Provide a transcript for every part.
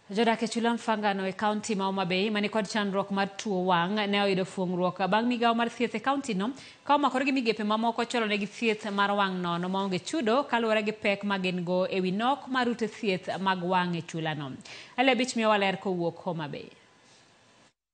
Jodak e chula Mfangano e kaunti ma Homa Bay mani kod chandruok mar tuo wang' ne oyudo fuong'ruok bang' migawo mar thieth e kaunti no ka omakore gi migepe mamoko chwalo negi thieth mar wang' nono maonge chudo kaluwore gi pek ma gin go ewi nok mar ute thieth mag wang' e chulano. Ali Abich miyowa ler kowuok Homa Bay.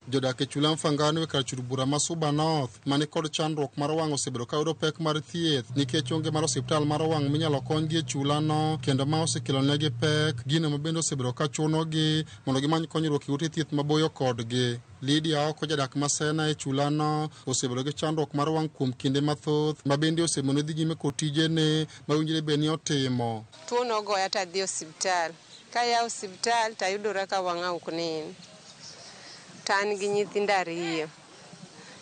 Jodak e chula Mfangano e kar chul bura ma Suba North mani kod chandruok mar wang' osebedo ka yudo pek mar thieth nikech onge mar osiptal mar wang' minyalo konygi e chulano, kendo ma osekelo negi pek gino ma bende osebedo ka chunogi mondo gimany konyruok e ute thieth maboyo kodgi. Lydia Oko, jadak ma Sena e chulano, osebedo gi chandruok mar wang' kuom kinde mathoth ma bende osemone dhi nyime kod tijene ma owinjore bed ni otimo. Tuo nogoya tadhi osiptal. Kaya osiptal tayudora ka wang'a ok nen. To an gi nyithindo ariyo.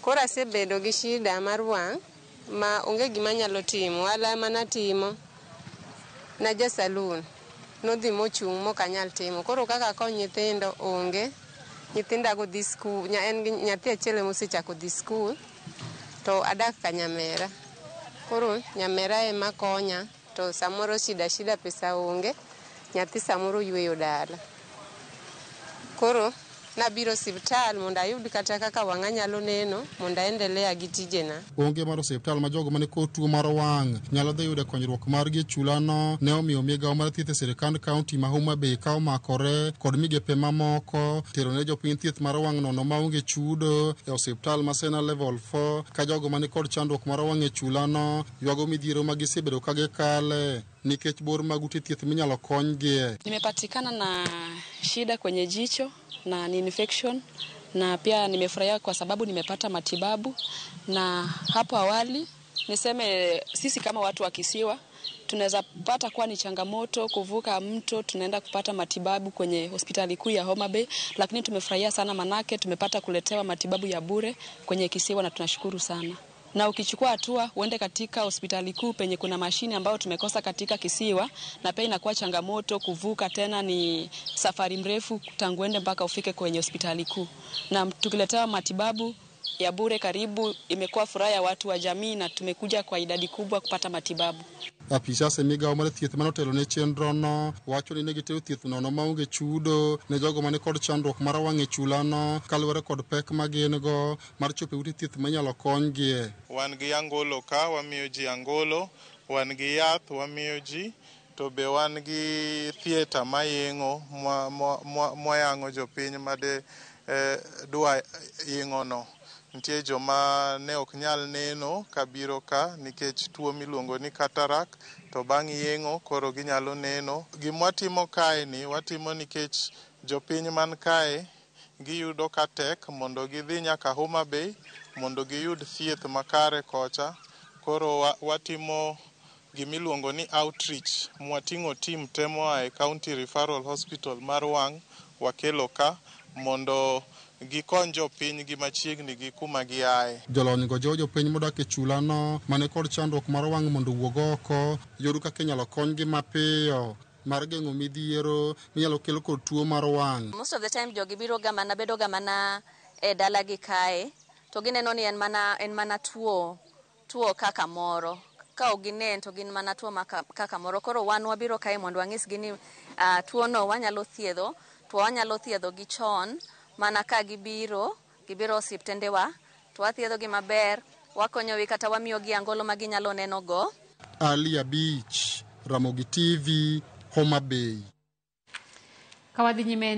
Koro asebedo gi shida mar wang' ma onge gima anyalo timo. Ohala manatimo naja saloon nodhi mochung' mok anyal timo. Koro kaka akony nyithindo onge. Nyithindago dhi skul, en gi nyathi achiel ema osechako dhi skul to adak ka nyamera. Koro nyamera ema konya to samoro shida shida pesa onge, nyathi samoro yweyo dala. Koro nabiro osiptal mondo ayud kata kaka wang'a nyalo neno mondo aendelea gi tijena. Onge mar osiptal ma jogo mani kod tuo mar wang' nyalo dhi yudo konyruok margi e chulano ne omiyo migawo mar thieth e sirkand kaunti ma Homa Bay ka omakore kod migepe mamoko tero ne jopiny thieth mar wang' nono maonge chudo e osiptal ma Sena Level 4 ka jogo mani kod chandruok mar wang' e chulano ywago midhiero ma gisebedo ka gikale nikech bor mag ute thieth minyalo konygie. Nimepatikana na shida kwenye jicho na ni infection, na pia nimefurahia kwa sababu nimepata matibabu. Na hapo awali niseme sisi kama watu wa kisiwa tunaweza pata kuwa ni changamoto kuvuka mto, tunaenda kupata matibabu kwenye hospitali kuu ya Homa Bay, lakini tumefurahia sana manake tumepata kuletewa matibabu ya bure kwenye kisiwa na tunashukuru sana. Na ukichukua hatua uende katika hospitali kuu penye kuna mashine ambayo tumekosa katika kisiwa, na pia inakuwa changamoto kuvuka tena, ni safari mrefu tangu uende mpaka ufike kwenye hospitali kuu. Na tukiletewa matibabu ya bure karibu, imekuwa furaha ya watu wa jamii na tumekuja kwa idadi kubwa kupata matibabu. Apisas e migawo mar thieth manotelo ne chenrono wacho ni ne gitero thieth nono maonge chudo ne jogo mani kod chandruok mar wang' e chulano kaluwore kod pek ma gin go mar chopo e ute thieth minyalo konygie. Wan gi angolo ka, wamiyo ji angolo, wan gi yath wamiyo ji, to be wan gi theatre mayeng'o mwayang'o jopiny made dwa yeng'ono. Nitie joma ne ok nyal neno kabiro ka nikech tuo miluongo ni cataract, to bang' yeng'o koro ginyalo neno. Gima watimo kae ni watimo nikech jopiny man kae giyudo ka tek mondo gidhi nyaka Homa Bay mondo giyud thieth makare kocha. Koro watimo gimiluongo ni outreach, mwating'o team te moa e County Referral Hospital mar wang' wakelo ka mondo gikony jopiny gi machiegni gi kuma giaye. Jolony go jiwo jopiny modak e chulano mane kod chandruok mar wang' mondo owuog oko yor kaka inyalo konygi mapiyo mar geng'o midhiero minyalo kel kod tuo mar wang'. Most of the time jogi biro ga mana bedo ga mana e dalagi kae to gineno ni en mana tuo kaka moro. Ka ok ginen to gin mana tuo kaka moro. Koro wan wabiro kae mondo wanyisgi ni tuo no wanyalo thiedho, to wanyalo thiedho gi chon mana ka gibiro osiptendewa to wathiedho gi maber, wakonyogi kata wamiyogi angolo ma ginyalo neno go. Ali Abich, Ramogi TV, Homa Bay. Ka wadhi nyime.